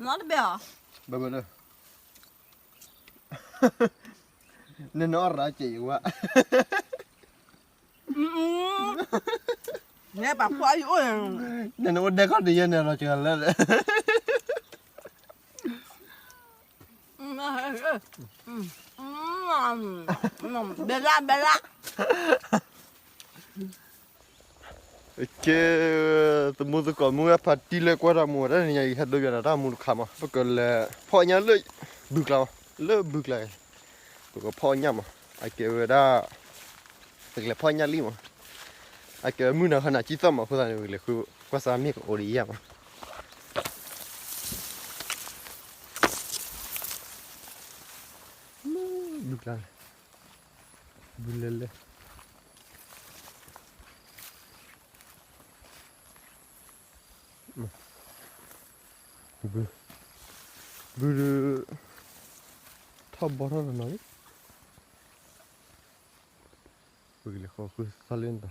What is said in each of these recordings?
နီတဘဲအီၤ, ဘၣ်ဘၣ်ဒီး, နနအီၣ်ရၣ်စဲးယဝဲ, နဲပာ်ဖှိၣ်အံၤအိၣ်, နနအိၣ်ဒဲခီၣ်တယဲၢ်န့ၣ် ရီစှၤလၢ ဘဲလၢဘဲလၢ, ကဲ, သမူသကိးမုၢ်ဂၢ်ဖးတံၢ်လၢကွၢ်တၢ်မူ တၢ်နံၤညါအံၤ ဟဲဒိယွၤနၤတၢ်မူတခါမး ပကလဲၤဖီၣ်ညၣ်လၢဘုကျါမး, လၢဘုကျါ, ပကဖီၣ်ညၣ်မး, အကဲဝဲဒၣ် ပကလဲၤဖီၣ်ညၣ်လံမး, အကဲဝဲမုၢ်နၤခီနၤကံၣ်သီၣ်မး အဃိသတးန့ၣ် ပကလဲၤဃုကွၢ်စၢ်မ့ၢ်ကအိၣ်ဒံးယါမး, ဘုကျါ, ဘုလဲၤလဲၤ ဘု, ဘုဒုး ထီၣ်ဘီထီၣ်နီၤနီၤလံ, ပကလဲၤဃီဃုသီၣ်လၢနတၢ်, လဲၤ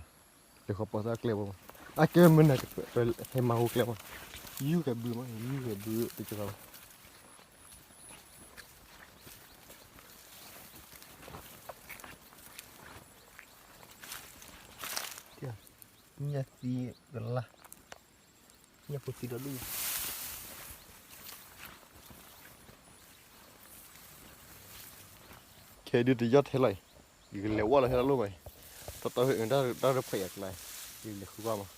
ဃီပိာ်သၣ်ကျဲဘၣ်မး, အကဲမုၢ်နၤ ဟဲမၤဟူကျဲမး, ယူၢ်ဃဲၤဘုမး ယူၢ်ဃဲၤဘုတကလီၤ ညၣ်သံကလါ, ညၣ်ဖိသံဒီဒူၣ်, ခဲဒုးတယီၢ်ထဲလီၤအံၤ, ယကလဲၤဝဲလီၤဟဲလီၤလိၣ်မးအံၤ, တၢ်တၢ်ဖဲအံၤ တၢ်တဖှဲးယၤကျါ, ယလဲၤဃုကွၢ်မး.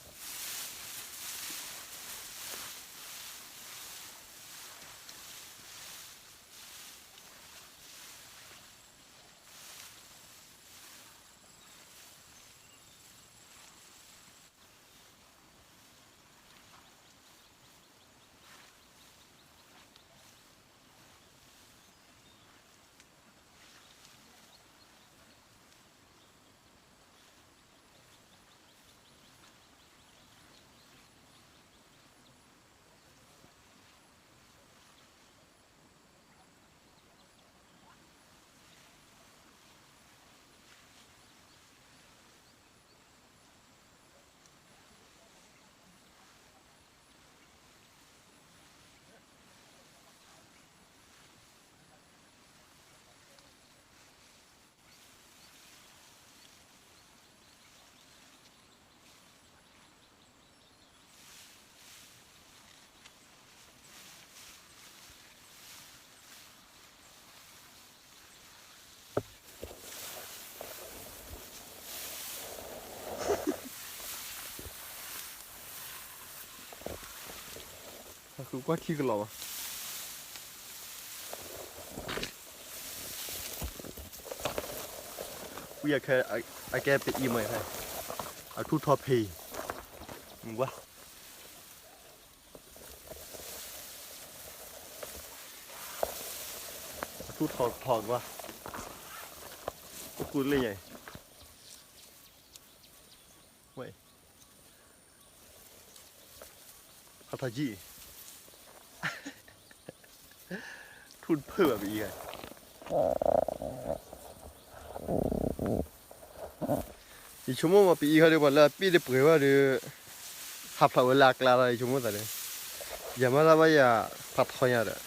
ဟဲဃုကွၢ်ထံကလီၤဘၣ်. ဝံၤအခဲ အကဲပအံၤမး, အထူၣ်ထီၣ်ဖံး, ဝါ, အထူၣ်ထီၣ်ထီၣ်ကဘၣ်, အိၣ်ဃူလ့ၣ်ညါအံၤ, ဝဲ ဟးထီၣ်ကံၣ်, ထူၣ်တဖုၣ်ဘၣ်ပအံၤဂၤ, ယဆိကမိၣ်မးပအံၤခီဒီးပှၤလၢအပ့ၢ်တပှဲၤဘၣ်ဒီး ဟးဖျိးဝဲလၢအကျါလီၤ ယဆိကမိၣ်သးဒီး, ယမၤတၢ်ဘၣ်ယၤဖးထီညါဒီး,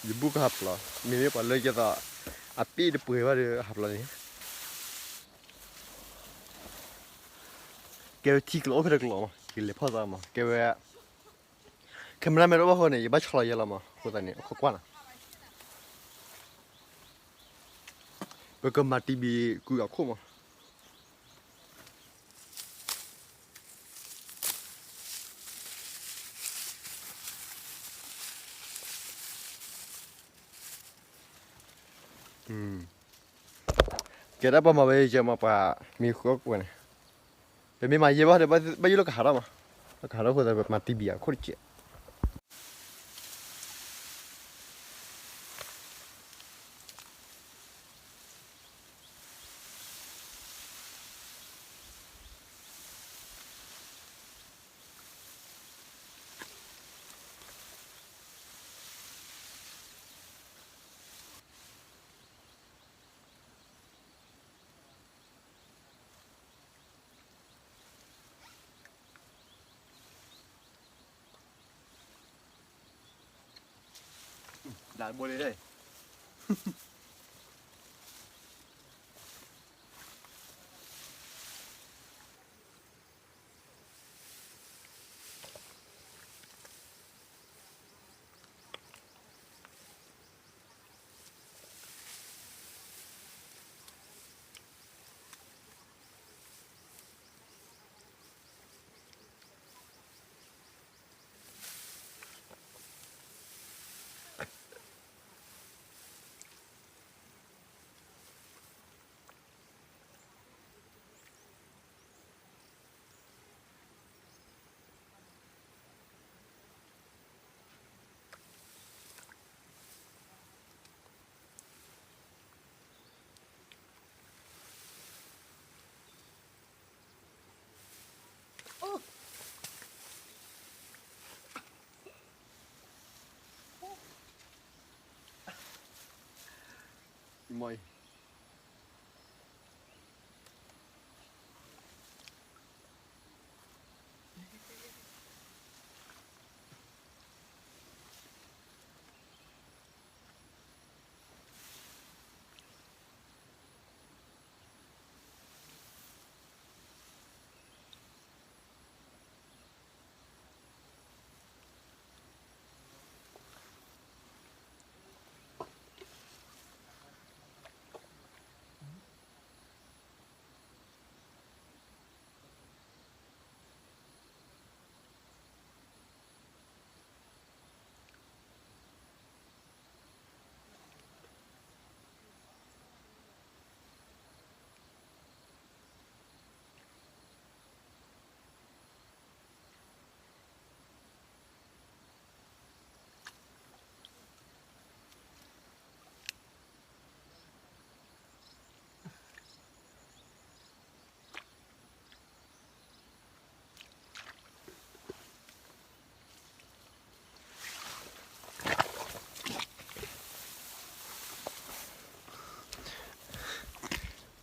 ယဘူၣ်ကဟးဖျိး, မ့မ့ၢ်ပှၤလၢယသး အပ့ၢ်တပှဲၤဘၣ်ဒီးဟးဖျိးန့ၣ် ကဲဝဲထံကျိအိၣ်ဖဲတကျိမး ယကလဲၤဖီၣ်သးမး ကဲဝဲ, ခဲမုၢ်လၢ်မ့ၢ်တအိၣ်ဘၣ်ဃိန့ၣ် ယဘၣ်ဆီလီၤယဲလီၤမး အဃိသတးန့ၣ် အခိၣ်ကွၢ်နီၤ, ပကမၤတံၢ်ဘံၣ်ကုၢ်အခိၣ်မး. ကဲဒၣ်ပှၤမၤဝဲယဲမး ပှၤမံၤဃုအီၣ်ကွဲးန့ၣ်, ပမ့ၢ်မၤယဲဘၣ်ဒီး ဘၣ်ယိၣ်လၢကဟးထီၣ်မး, လၢကဟးထီၣ်အဃိသတး ပမၤတံၢ်ဘံၣ်အခိၣ်တကဲး. တၢ်ဘိလံ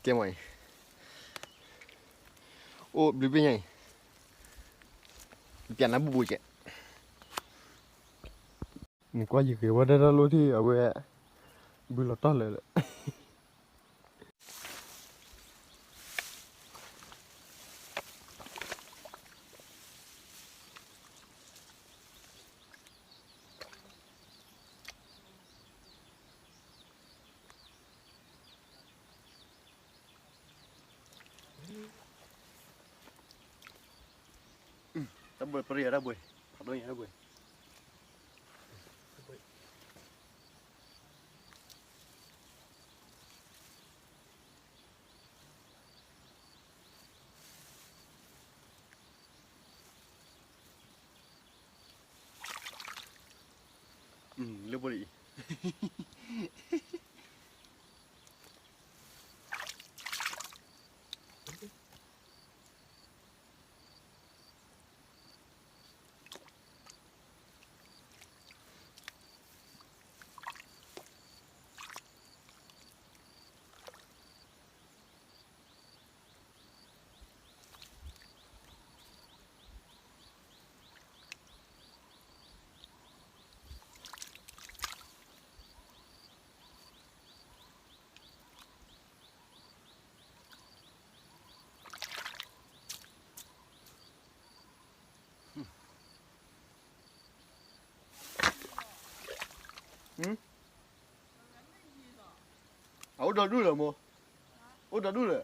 ကဲမ့ၢ်အံၤ, အိၣ်ဘျုးဘျုးညါအံၤ, ပျးနၤဘူးဘူးကဲ, နကွၢ်ယဂ့ၤဝဲဒၣ်တၢ်လိၣ်ထံၣ်အဝဲ, ဘုလီၤတီၢ်လၢာ်လၢာ် တၢ်ဘှံးပရံယၤတၢ်ဘှံး, ဖးဒိၣ်ညါတၢ်ဘှံး. လၢဘိလံအံၤ အအိၣ်ဒီဒူၣ်လၢမိၢ်, အိၣ်ဒီဒူၣ်လၢ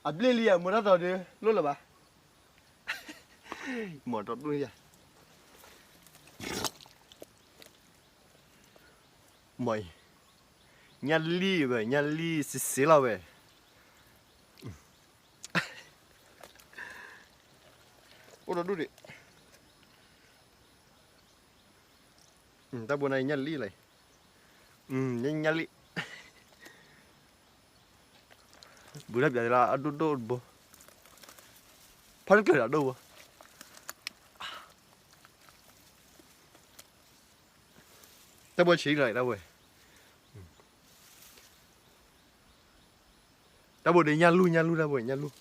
အဘျ့ၣ်လံယၤ မ့ၢ်တၢ်တီဒုး လိၣ်လၢၤဘၣ်, မ့ၢ်တီဒူၣ်ယၤ, မ့ၢ်အံၤ, ညၣ်လံၢ်ဝဲ ညၣ်လံၢ်စံးစ့လီၤဝဲ, အိၣ်ဒီဒူၣ်ဒံး, တၢ်ဘိနၤညၣ်လံၢ်လီၤ, ညၣ်လံၢ်, ဘူးတၢ်ပျးသီလၢအဒိၣ်ဒိၣ်တဘိ, ဖးတကျၢၤဒီးအဒိၣ်ဘိ, တၢ်ဘိဆံးလီၤတၢ်ဘိ, တၢ်ဘိဒီးညၣ်လူၢ် ညၣ်လူၢ် တၢ်ဘိညၣ်လူၢ်,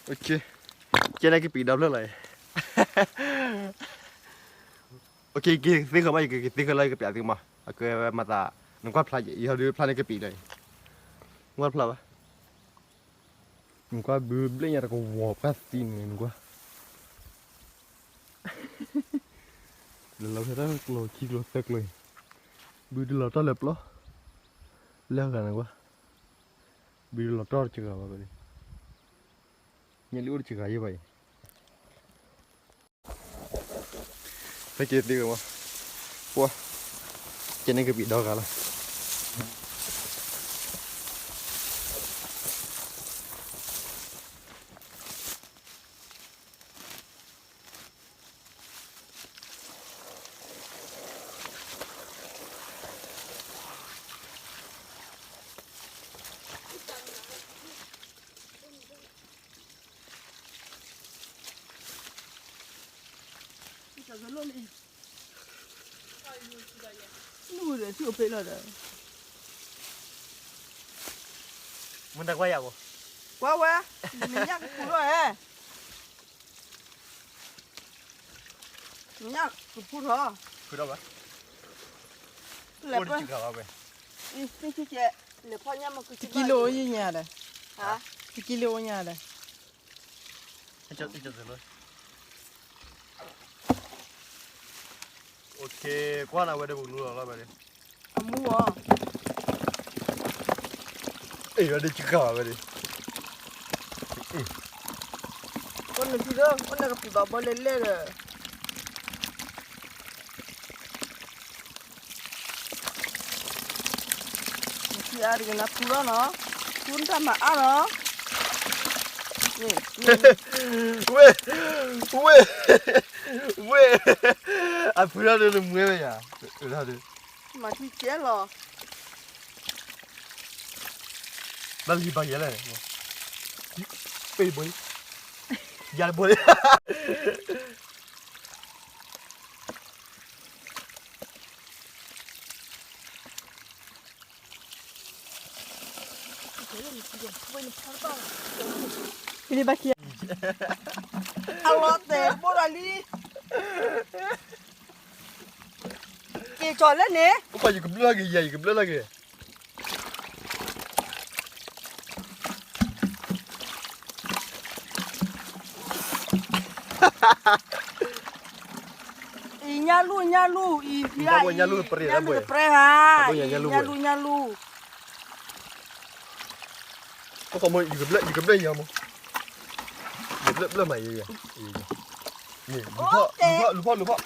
အိၣ်ခ့, ကဲန့ၣ်ကပံာ်ဒီဖျၢၣ်လီၤအံၤ. က့ၤသ့ဃၢၤမး ယကက့ၤသ့ဃၢၤလီၤ ယကပျးသုမး အကမၤသး, နကွၢ်ဖျါ, ယဟီဒုဖျါန့ၣ်ကပံာ်လီၤအံၤ, နကွၢ်ဖျါဘၣ်, နကွၢ်ဘုဘျ့ၣ်ညါတကဝီၤပှၢ်သံန့ၣ် နကွၢ်, လဲၤလီၤဖဲတၢ်ကျိၤခံကျိၤသၢကျိၤအံၤ, ဘုတလီၤတီၢ်လၢပျီ, လဲၤဂၤနကွၢ်, ဘုတလီၤတီၢ်တစှၤဘၣ်ဝဲ, ညၣ်လံအိၣ်တစှၤယဲၢ်ဘၣ်အံၤ. ဟဲက့ၤသ့ဂ့ၤမး, ပှၤ, ကဲန့ၣ်ကပံာ်ဒီဂၤလီၤ. မ့ၢ်တကွၢ်ယၤဘၣ်, ကွၢ်ဝဲ, နညၣ်ကပူၤထီၣ်ဧဲ, နညၣ်ကပူၤထီၣ်, ဖုထီၣ်ဘၣ်, လဲၤပှဲၤ, လဲၤဖီၣ်ညၣ်မ့ၢ်ကကံလိအိၣ်ညါဒီး, ကကံလိအိၣ်ညါဒီး ကွၢ်နၤဝဲဒီးပကနူၤလီၤလီၤဘၣ်ဒီး, အမူအီၤ, အ့ၣ် ဝဲဒၣ်ကဂၤဝဲဒၣ်, အိၣ်နဖံဒီး အိၣ်နကပံာ်ဘၣ်ဘီလဲၣ်လဲၣ်ဒီး နဖံအါတဂ့ၤနဖူလီၤနီၤ, ဖူနတၢ်မၤအါနီၤ, ဝ့ၢ်, ဝ့ၢ်, ဝ့ၢ်, အဖုထီၣ်ဒုးနမွဲဝဲယၤ, မၤထံကဲလီၤ, ဘၣ်လံဘၣ်ယဲလဲၣ်, ပ့ၢ်တဘိလံ, ယၤတဘိလံ. ဘၣ်ခံ, အလီၤတဲာ်ဘိဒီးလံ, က့ၤကီၤလၢန့ၣ်, အိၣ်ပှၤယကဘျၢလီၤက့ၤ ယၤယကဘျၢလီၤက့ၤ. အံၤ ညၣ်လူၢ် ညၣ်လူၢ် အံၤ ဖံအံၤ ညၣ်လူၢ်တပြဲၤဧါ, ညၣ်လူၢ် ညၣ်လူၢ် ယကဘျၢ ယကဘျၢယၤမး, ယကဘျၢဘျၢမးယၤ, လူၤဖီၣ် လူၤဖီၣ် လူၤဖီၣ်,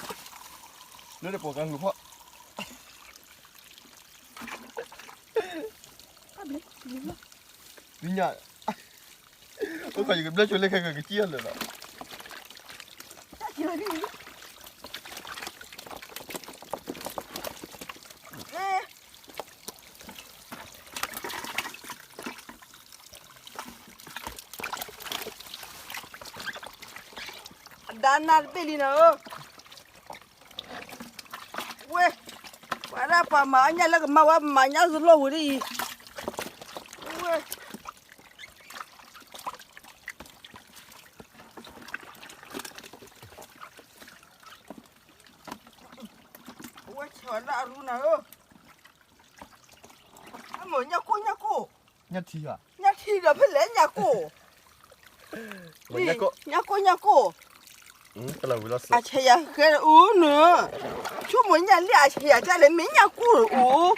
လၢတပိာ်ကါလူၤဖီၣ် ပညၣ်, အိၣ်ခိးယကဘျၢဆိလၢခဲကကစံၣ်အလၢာ်လီၤ. အဒါနၢ်တဘ့ၣ်လံနၤဧၢ, ဝဲ, ပှၤဒၣ်ပှၤမၤအီၣ်ညၣ်လၢကမၢ်ဝဲ ပမၤညၣ်စလိၢ်ဝံၤဒ်အံၤ, ဝဲ အဝဲဆဲးဝဲဒၣ်အရူနၤဧၢ, အမ့ၢ်ညၣ်ကိၢ် ညၣ်ကိၢ်, ညၣ်ထံဧါ, ညၣ်ထံဒီးဖဲလဲၣ်ညၣ်ကိၢ်, ညၣ်ကိၢ် ညၣ်ကိၢ်, အဆဲးယၤဃဲအူနၤ, ဆိကမိၣ်ညၣ်လံအဆဲးယၤဒ်လဲၣ် မ့ၢ်ညၣ်ကိၢ်အိၣ်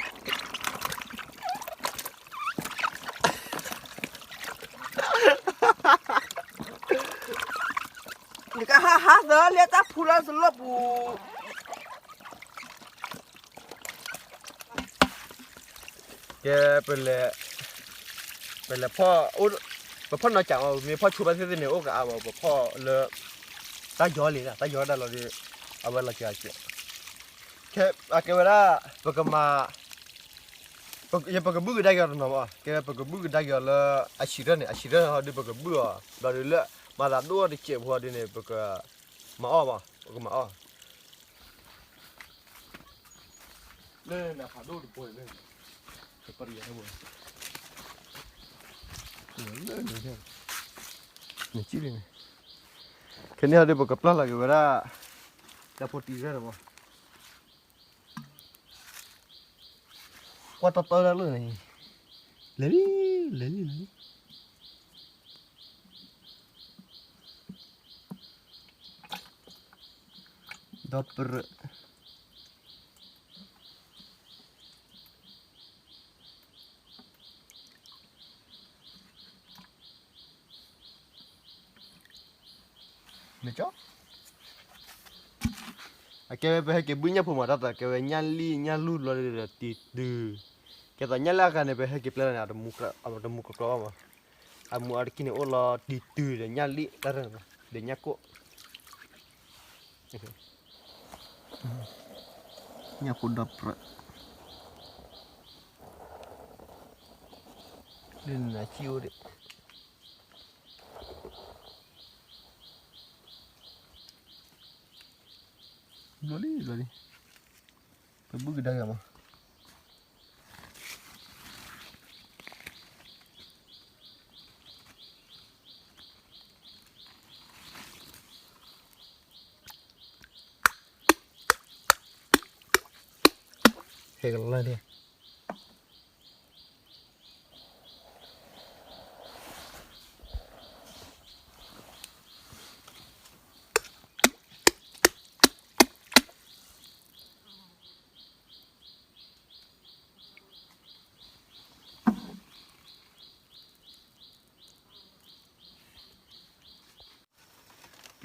နကဟးဟးသၢလၢတၢ်ဖူလၢစလီၢ်ပူၤ, ကဲ, ပလဲၤ, ပလဲၤဖီၣ်, ပဖီၣ်နီၢ်ကၠးမး မ့ၢ်ဖီၣ်ဆိဘၣ်သ့ၣ်သ့ၣ်န့ၣ် အိၣ်ကအါမး ပဖီၣ်လၢ, တၢ်ယီၤလံ, တၢ်ယီၤဒၣ်လီၤဒီး, အဝဲလီၤကၠးကၠး, ခဲ, အကဲဝဲဒၣ်, ပကမၤ ယပကဘုၣ်ကဒါက့ၤအီၤတနီၤမး, ကဲဝဲပကဘုၣ်ကဒါက့ၤအီၤလၢအဆံးထၢၣ်န့ၣ် အဆံးထၢၣ်ဟီဒုးပကဘုၣ်အီၤ, ဘျီဒုးလၢမၤသးဒိၣ်တစဲးဖိဒုးန့ၣ် ပကမၤအီၣ်မး, ပကမၤအီၣ်, လၢနဖးဒိၣ်တဘိန့ၣ်, လၢန, နကံၣ်လံန့ၣ်, ခဲန့ၣ်ဟီဒီး ပကပျၢ်လီၤက့ၤဝဲဒၣ် တၢ်ဖိတံၢ်ရဲၣ်န့ၣ်မး, ကွၢ်တီတီဒၣ်လၢန့ၣ်, လဲၤလံ, လဲၤလံ, လဲၤလံ, ဒီပုၢ် မ့ၢ်ကၠီ, အကဲဝဲပဟဲက့ၤဘုၣ်ညၣ်ဖိမး တၢ်တကဲဝဲညၣ်လံၣ်ညၣ်လူၢ်ဘျီဒီးတံၤတုၤ, ကဲသိးညၣ်လံၣ်အဂၤန့ၣ် ပဟဲက့ၤပျဲလီၤန့ၣ် အတမူကျီကျီဘၣ်မး, အမူအါတက့ၢ်န့ၣ်အိၣ်လီၤတံၤတုၤဒီးညၣ်လံၣ်တၢ်ရဲၣ်န့ၣ်မး ဒီးညၣ်ကိၣ် ညၣ်ဖိဒီပြၢ, လၢနၤစံၣ်အိၣ်ဒံး, ဘျီလံ ဘျီလံ, ပဘုၣ်ကဒါက့ၤမး ဟဲကလၢ်န့ၣ်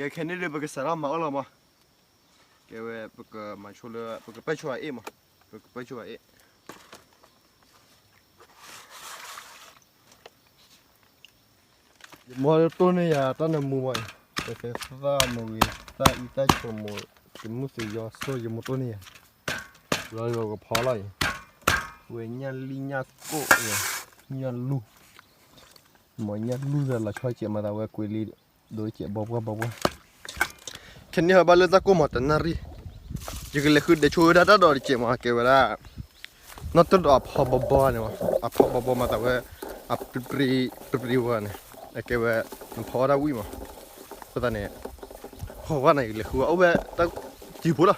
ကဲ ခဲန့ၣ်ဒီး ပကစးထီၣ်မၤအီၣ်လီၤမး, ကဲဝဲ ပကမၤဆိလၢ ပကပၢၢ်ဆိအအ့ၣ်မး, ပကပၢၢ်ဆိအအ့ၣ် ယမိၢ်တိၢ်န့ၢ်ယၤတၢ်နမူဘၣ်အံၤ, ပကသၣ်မိၢ်ဂ့ၤ သၣ်အံသၣ်ဆိမိၢ် သုးမုၢ်သုးယီၤဆိ ယမိၢ်တိၢ်န့ၢ်ယၤ, လီၤလီၤကဖီလီၤအံၤ, ဝဲညၣ်လံၣ်ညၣ်ကိၣ်ဝဲ, ညၣ်လူၢ်, မ့ၢ်ညၣ်လူၢ်လီၤဆီကဲးမၤသးဝဲကွံာ်လံ, ဒိးကဲးဘီပှၢ်ဘီပှၢ် ခဲန့ၣ်ဟီဘၣ်လၢတၢ်ကိၢ်မးတနၣ်ရံၣ်, ယကလဲၤဃုဒဲးဆိဝဲဒၣ်တၢ်ဒီးတကဲးမး ကဲဝဲဒၣ်, နီၢ်တၢၢ်ဒီးအဖီဘီဘီန့ၣ်မး, အဖီဘီဘီမၤသးဝဲ, အပြံပြံပြံဝဲန့ၣ်, အကဲဝဲ, နဖီဝဲဒၣ်ဝံၣ်မး, အဃိသတးန့ၣ်, ဟီၣ်ဝဲန့ၣ် ယကလဲၤဃုအီၣ်ဝဲတၢ်စံာ်ဖိလီၤ,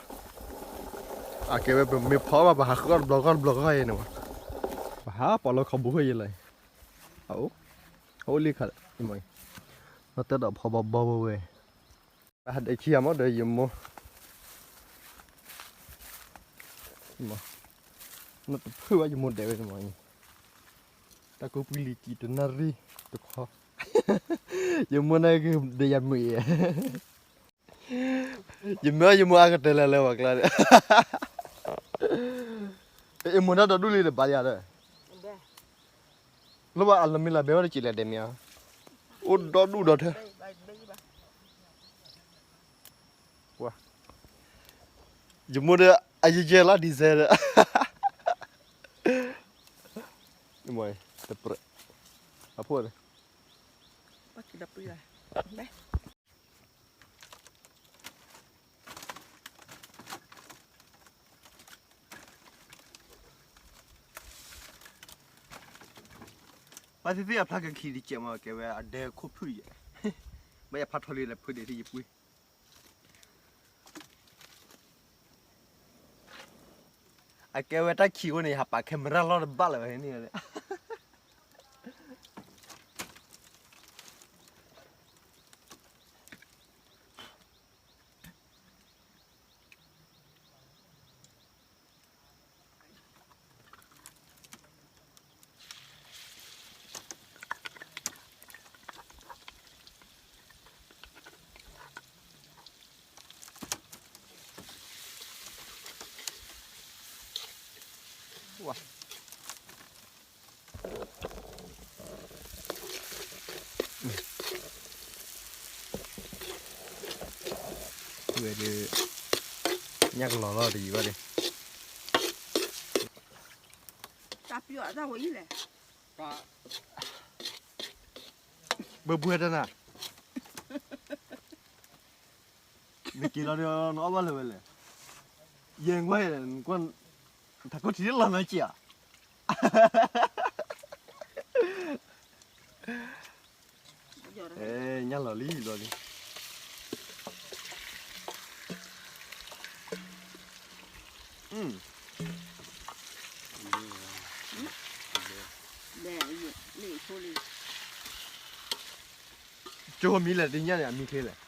အကဲဝဲပမ့ၢ်ဖီဘၣ် ပဟးဃုအီၣ်တဘျီဃီတဘျီဃီအံၤန့ၣ်မး, ပဟးပီးလၢခီဘိဃီယဲလီၤ, အအိၣ်, အအိၣ်လံခါ, နီၢ်တၢၢ်ဒီးအဖီဘီဘီဝဲ ပဟးဒဲးခံဂၤမးဒီးယမိၢ်, နီၢ်တဖုၣ်ဘၣ်ယမိၢ်ဒဲးဝဲန့ၣ်မး, တၢ်ကိၢ်ပှံၢ်လံၤကံတနၣ်ရံၣ်တခီ, ယမိၢ်န့ၣ်ကဒဲးယၤမုာ်အံၤ, ယမ့ၢ်ယမိၢ်အါကတၢၢ်လၢလၢပှၤကျါဒီး, အမိၢ်တၢ်ဒီဒူၣ်လံဒီးဘၣ်ယၤဒီး လၢဘၣ်အလီၤမ့ၢ်လီၤဘဲဝဲတက့ၤလဲၤဒဲးမ့ၢ်ဧါ, အိၣ်ဒီဒူၣ်ဒီထၢ, ယမိၢ်ဒီးအယဲၢ်လီၤဒံးစဲဒီး, တပြဲး, အဖိန့ၣ် ပှၤသ့ၣ်သ့ၣ်အဖျါကခံတကဲးမး ကဲဝဲအဒဲခိၣ်ဖုၣ်ယဲၢ်, ဘၣ်ယဖးထီလံလၢဖုဒဲးထံယပှ့ၤ, အကဲဝဲတၢ်ခံးအိၣ်န့ၣ် ယဟးပာ် camera လီၢ်တဘၣ်လၢၤဝဲန့ၣ် ဝဲဒၣ် ညၣ်ကလီၤလီၤတယံၤဘၣ်ဒၣ် တၢ်ပျီၢ်အတၢ်ဝဲအံၤလဲၣ် ဘၣ်ဘှဲတနၤ နက့ၤလီၤဒီးနအီၣ်ဘၣ်လၢၤဝဲလဲၣ် ယဲၢ်ကွၢ် ကွၢ် တၢ်ကိၢ်ထံးလီၤနၤက့ၤဧါ ညၣ်လီၤလံလီၤလံ ကၠိမံၤလဲၣ် တညၣ်န့ၣ် အမံၤချ့လဲၣ်.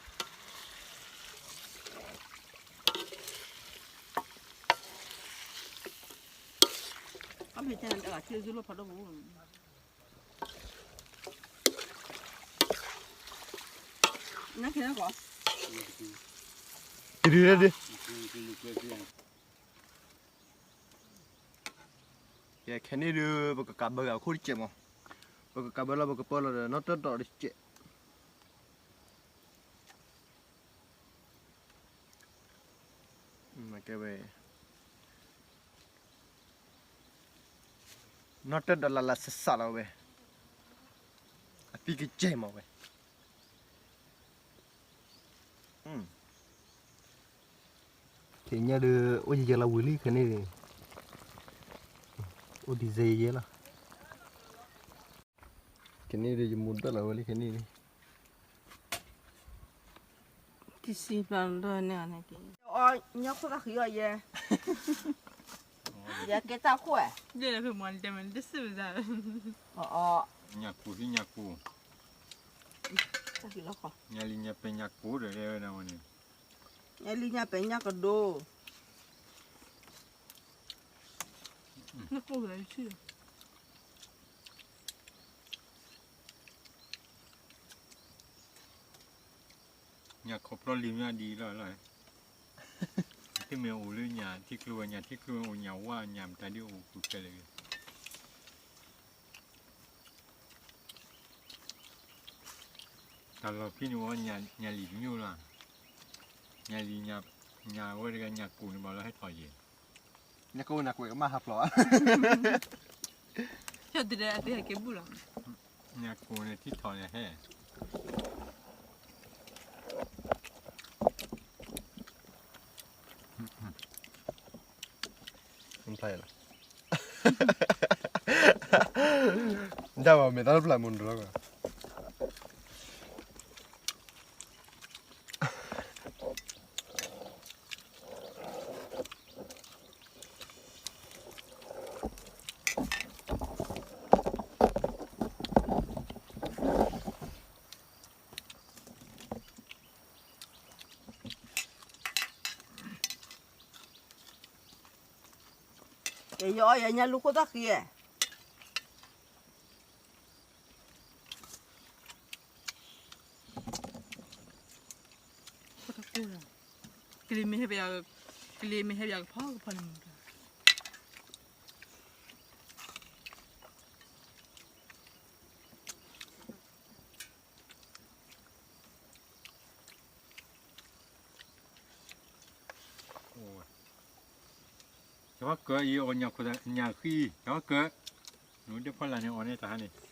နကဲကီး တဒုဒု ကဲ ခဲန့ၣ်ဒုး ပကကးဘၢဂၤခိၣ်တစဲးမး, ပကကးဘၢလီၤ ပကပၢလီၤဒီး နီၢ်တၢ်ဒီးတစဲး ကဲဝဲ နီၢ်တၢ်ဒီးလၢ်လၢ်ဆးဆးလီၤဝဲ, အသံကစဲးမးဝဲ, ခဲညါဒုး အိၣ်ယဲယဲလီၤဝံၤလံခဲန့ၣ်, အိၣ်ဒံးစဲယဲယဲလီၤ, ခဲန့ၣ်ဒုး ယမူဒၢၣ်လီၤဝဲလံခဲန့ၣ်န့ၣ် တဆံဖျၢၣ်ဒိၣ်န့ၣ်န့ၣ်က့, အီၣ်ညီခိၣ်သၣ်ဃံအီၣ်ယဲ, ယကဲတၢ်ခိၣ်, အီၣ်, ညၣ်ကူၣ်သံညၣ်ကူၣ်, ညၣ်လံညၣ်ပဲာ်ညၣ်ကူၣ်ဒီးဝဲဒၣ်ဝဲန့ၣ်, ညၣ်လံညၣ်ပဲာ်ညၣ်ကဒိ, ညၣ်ခီဖျိလံာ်မ့ၢ်ဒ်လီၤလီၤ, တမ့ၢ်အိၣ်လၢညၣ်ထံကျိဝဲ ညၣ်ထံကျိအိၣ် ညၣ်ဝါညၣ်မတၤဒ်အိၣ်ကူၣ်ခဲလၢာ်, တၢ်လီၢ်ဖဲန့ၣ်ဝဲ ညၣ်လံာ်တညိၣ်လီၤ, ညၣ်လံာ်, ညၣ်ဝဲတဂၤညၣ်ကူၣ်န့ၣ်ဘၣ်လီၤဟဲထီၣ်ယဲၢ်, ညၣ်ကူၣ်န့ၣ်ကွဲးကမၣ်ဟးဖျိး, ညၣ်ကူၣ်န့ၣ်ထံထီၣ်န့ၣ်ဟဲ ဖျါလီၤ, ဒၣ်ဝဲမ့ၢ်တၢ်ဖျါမုၢ်တလီၤ, ယအီၣ်ယညၣ်လူၤခိၣ်သၣ်ဃံဧါ, ကလံၤမ့ၢ်ဟဲပယီၤ, ကလံၤမ့ၢ်ဟဲပယီၤကဖီကဖီန့ၣ်မး ကဘၣ်ကၢအံၤအီၣ်ညၣ်ဃံ, ကဘၣ်ကၢ, နဒဲဖီလာ်န့ၣ်အီၣ်န့ၢ်တဟါန့ၣ်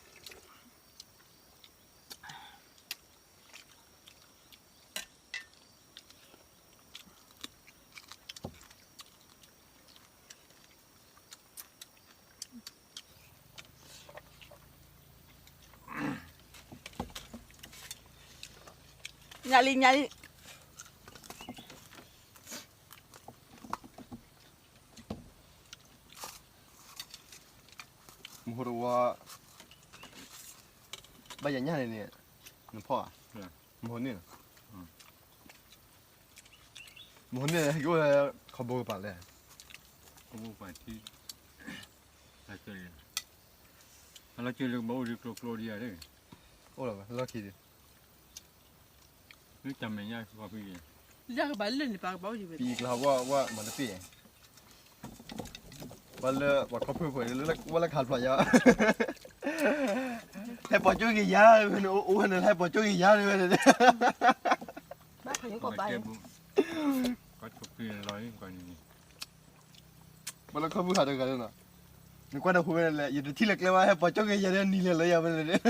ညၣ်လံ ညၣ်လံ, မဟိတဝါ, ဘၣ်ယညၣ်န့ၣ်န့ၣ်, နဖီဧါ, မဟိန့ၣ်, မဟိန့ၣ် ဟဲက့ၤအိၣ်လၢ ခီဘိကပၤလဲၣ်, ခီဘိကပၤထံ, အလီၤစၢၤလၢကဘၣ်အိၣ်ဒံးကျိကျိဒံးဧါ, အိၣ်လီၤဝဲလီၢ်ခံဒံး, မ့ၢ်တၢ်မဲာ်ညါကီၢ်ဖံး, ယကဘၣ်လၢန့ၣ်ပာ်ကဘၣ်အိၣ်ဒံးဝဲ, ပံၤကျါဝဲ ဝဲမၤတပ့ၢ်, ဝဲလၢပှၤခီဖျိပှဲၤလၢ ဝဲလၢခးဖျိယါ, ဟဲပိာ်ကၠိက့ၤယၤ, အိၣ်ဝဲန့ၣ် ဟဲပိာ်ကၠိက့ၤယၤန့ၣ်ဝဲန့ၣ်, ဘၣ်ဖးညိၣ်ကီၢ်ဘါ, ကီၢ်ဆိးက့ၤလီၤအံၤကီၢ်န့ၣ်န့ၣ် ပှၤလၢခီဖျိဟးတဂၤလၢနီၤ, နကွၢ်ဒီးဟူဝဲဒၣ်လဲၣ်, ယတထံၣ်လၢကျဲဘၣ် ဟဲပိာ်ကၠိက့ၤယၤဒီးနံၤလဲၤလၢယၤဝဲလဲၣ်,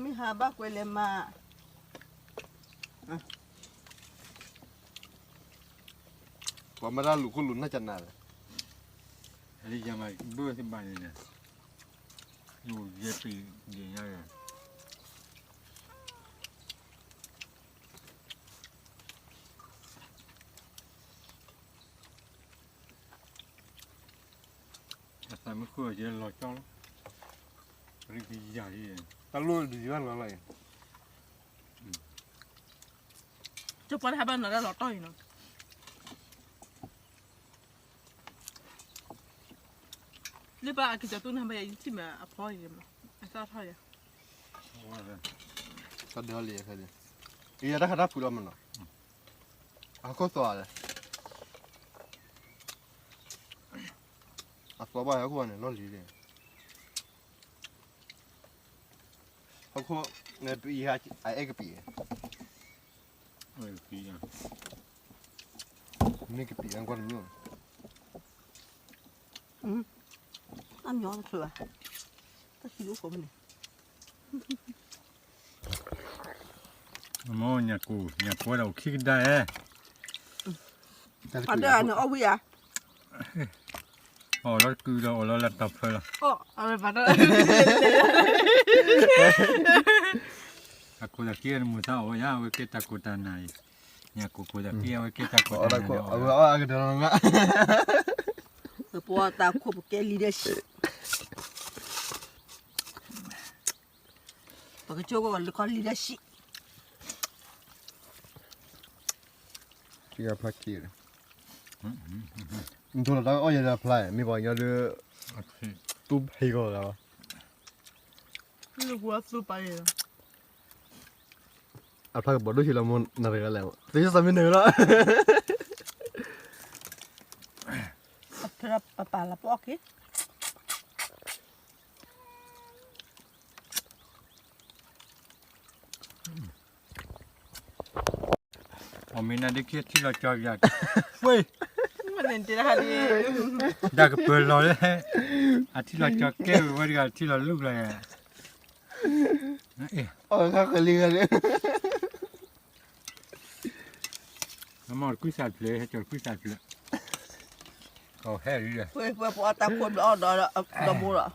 မ့ၢ်ဟးဘၣ်ကွဲးလဲၤမၤ ပှၤမၤတၢ်လူၤခိၣ်လူၤနၢ်ကနၤလဲၣ်, လၢယၤမၤဘၣ်သ့ၣ်ဘၣ်န့ၣ်, ယယဲၢ်ပံၤဒ်ညါ, မ့ၢ်ဃုအီၤယဲလီၤကၠီလီၤ, ရံကယၤ, တၢ်လိၣ်ဒံးဘၣ်လီၤလီၤအံၤ, ကၠီပှၤတဟးဘၣ်နီၤတၢ်လီၤတီၢ်အံၤနီၤ, လၢပှၤအကစၢ်တူၢ်နၢ်ဘၣ်ယၤ ယထံၣ်မးအဖီအံၤ, အသၣ်ထီၣ်ယၤ, တၢ်ဒၢလံခဲလံ, ယတၢ်ခါတၢ်ဖုးလီၤမးနီၤ, အခိၣ်သီလဲၣ်, အသီဘၣ်ဟဲခိၣ်န့ၣ် လီၢ်လံၤန့ၣ်, ဟဲခိၣ်, အအဲၣ်ကပံာ်, မ့ၢ်ကပံာ်ကွၢ်တမ့ၢ်, တၢ်မညီတချုးဘၣ်, တၢ်ခံဒိၣ်ဃိမ့ၢ်န့ၣ် မ့ၢ်ညၣ်ကိၢ်, ညၣ်ကိၢ်ဝဲဒၣ်အိၣ်ခံကဒါဧဲ, အဒၢၣ်န့ၣ်အီၣ်ဝံၣ်ဧါ, အီၣ်လီၤတကုဒီးအီၣ်လီၤလၢတၢ်ဖၢလီၤ, အခိၣ်သးက့အမုာ်သးအိၣ်ယါ အဝဲကဲတၢ်ကိၢ်တၢ်နၢ်အံၤ, ညၣ်ကိၢ်ခိၣ်သးက့ အဝဲကဲတၢ်ကိၢ်တၢ်နၢ်, အဝဲအီၣ်အကဒီးလီၤ, ပတၢ်ခိၣ်ပကဲလံဒီးဆံး ပကကၠိကီးလၢခီလံဒီးဆံး, ဖျါခံ, နထိၣ်လီၤတၢ်အီၣ်ယဲဒီးဖျါ, မ့ၢ်ပှၤကညီဒီး, တူၢ်ဖံးကီးလီၤ, သူပာ်လီၤ, အဖျါကပီၤဒိၣ်ဆံးလီၤမ့ၢ်နၤတဂၤလဲၣ်, သ့ၣ်စၢ်မ့ၢ်နၤလီၤ, ပပာ်လီၤပအီၣ်က့ၤ အီၣ်မ့ၢ်နၤဒုးခံထံၣ်လီၤကၠီယၤ, ဝ့ၢ်, ဒၣ်ကပၢၤလီၤလၢ, အထံၣ်လီၤကၠီကဲဝဲတဂၤ ထံၣ်လီၤလူၢ်လီၤယၤ, အီၣ်ဃါဃလံဂၤလၢ အမ့ၢ်တကွံစၢ်တဖျၢၣ် ဟဲကၠီၤတကွံစၢ်တဖျၢၣ်, ကဟဲလံ, ပှၤတၢ်ခိၣ်ဘျီအီၣ်ဒီးဘိလီၤ,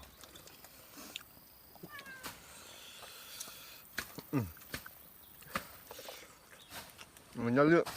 မညီလၢ အီၣ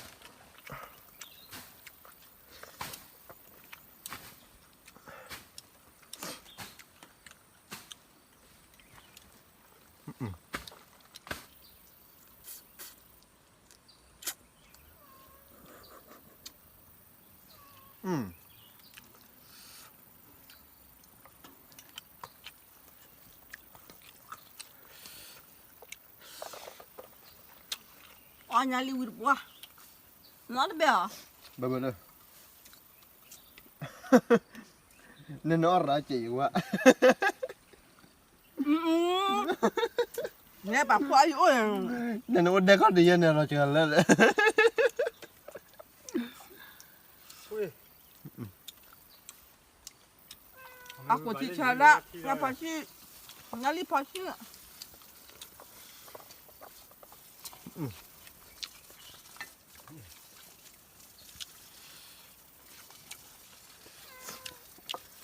်ညါလံဝံၤတပှၢ်, နီတဘဲအီၤ, ဘဲဘဲလၢ, နနအီၣ်ရၣ်ကဲအံၤဝဲ, နဲပာ်ဖှိၣ်အံၤအိၣ်, နနအိၣ်ဒဲခီၣ်တယဲၢ်န့ၣ် ရီၤကလၢာ်လၢ, အကိးထံဆါဒၣ်, ညါဖီဆံ, ညါလံဖီဆံ,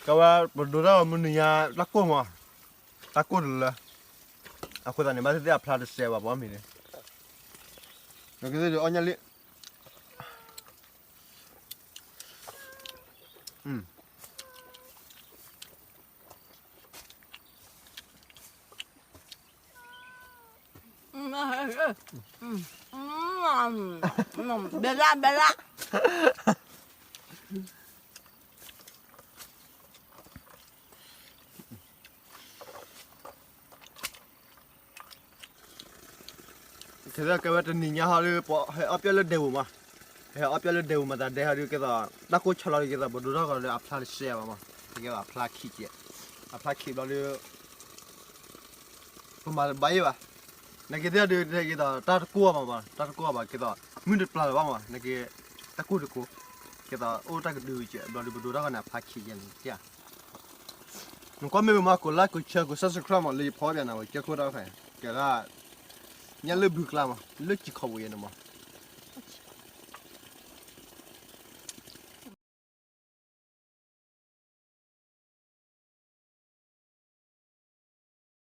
ကဝဲ ပဒိးတၢ်ဂီၤမုၢ်နံၤညါ တၢ်ကိၢ်မး, တၢ်ကိၢ်တလၢ, အဃိသတးန့ၣ် ဘၣ်သ့ၣ်သ့ၣ်အဖျါတစဲးဘၣ် ပှၤမံၤန့ၣ်, ဒီးကသ့ၣ်ဒုးအီၣ်ညါလံ, ဘဲလၢ ဘဲလၢ ခဲကဲဝဲတနံၤညါဟီဒီး ပှၤဟဲအီၣ်ပျဲၢ်လၢဒဲပူၤမး, ဟဲအီၣ်ပျဲၢ်လၢဒဲပူၤမး တၢ်ဒဲဟီဒီး ကဲသိး တၢ်ကိၢ်ဆီလီၤဒီး ကဲသိး ပဒိးထီၣ်ဃီဒီးအဖျါတစဲးဘၣ်မး, ကဲသိးအဖျါခံကဲး, အဖျါခံဘျီဒီး ပမၤတဘၣ်ယဲၢ်ဘၣ်, နကဲသ့ၣ်ဒီး ကဲသိး တၢ်တကိၢ်ဘၣ်မး, တၢ်တကိၢ်ဘၣ် ကဲသိး မုၢ်တပျၢ်လၢၤဘၣ်မး နကဲ တၢ်ကိၢ်တကိၢ်, ကဲသိး အိၣ်တၢ်ကဒုကဲး ဘျီဒီး ပဒိးထီၣ်ဃီန့ၣ် အဖျါခံကဲးန့ၣ် ကဲ နကွၢ်မ့ၢ်ဝဲမး ကိးlike ကိးshare ကိးsubscribeမး လၢယဖီပျဲနၤဝဲ ကဲခိၣ်တၢ်ဖဲ ကဲဒၣ် ညၣ်လၢဘုကျါမး လၢစံခီပူၤယဲန့ၣ်မး,